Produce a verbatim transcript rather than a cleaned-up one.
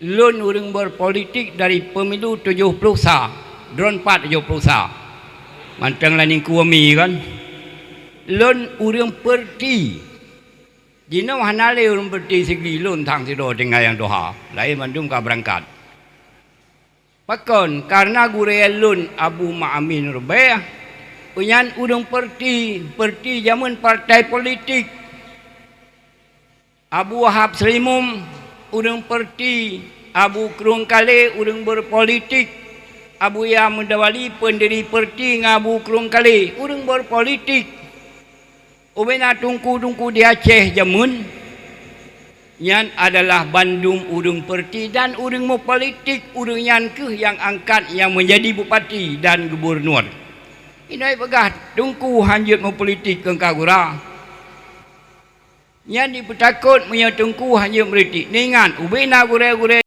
Lôn ureuëng berpolitik dari pemilu tujoh ploh sa, droeneuh pat tujoh ploh sa. Mantong lam ningku umi kan. Lôn ureuëng perti. Jinoe hana lé ureuëng perti sigli lôn thang sidroe tinggai nyang tuha. Laén mandum ka beurangkat. Pakon? Kareuna gurée lôn Abu Ma'amin Rubeh, nyan ureuëng perti, perti jameun partai politik. Abu Wahab Seulimum, ureuëng perti, Abu Krueng Kalé, ureuëng berpolitik, Abu Yahya Mudawali, pendiri perti ngon Abu Krueng Kalé, ureuëng berpolitik. Ubena teungku-teungku di Aceh jameun nyan adalah bandum ureuëng perti dan ureuëng meupolitik, ureuëng nyan kheueh nyang angkat nyang menjadi bupati dan gubernur. Inoe peugah teungku hanjeuet meupolitik keu ka gura. Nyan jipeutakot meunyoe teungku hanjeuet meuritik. Neuingat, ubena gurée-gurée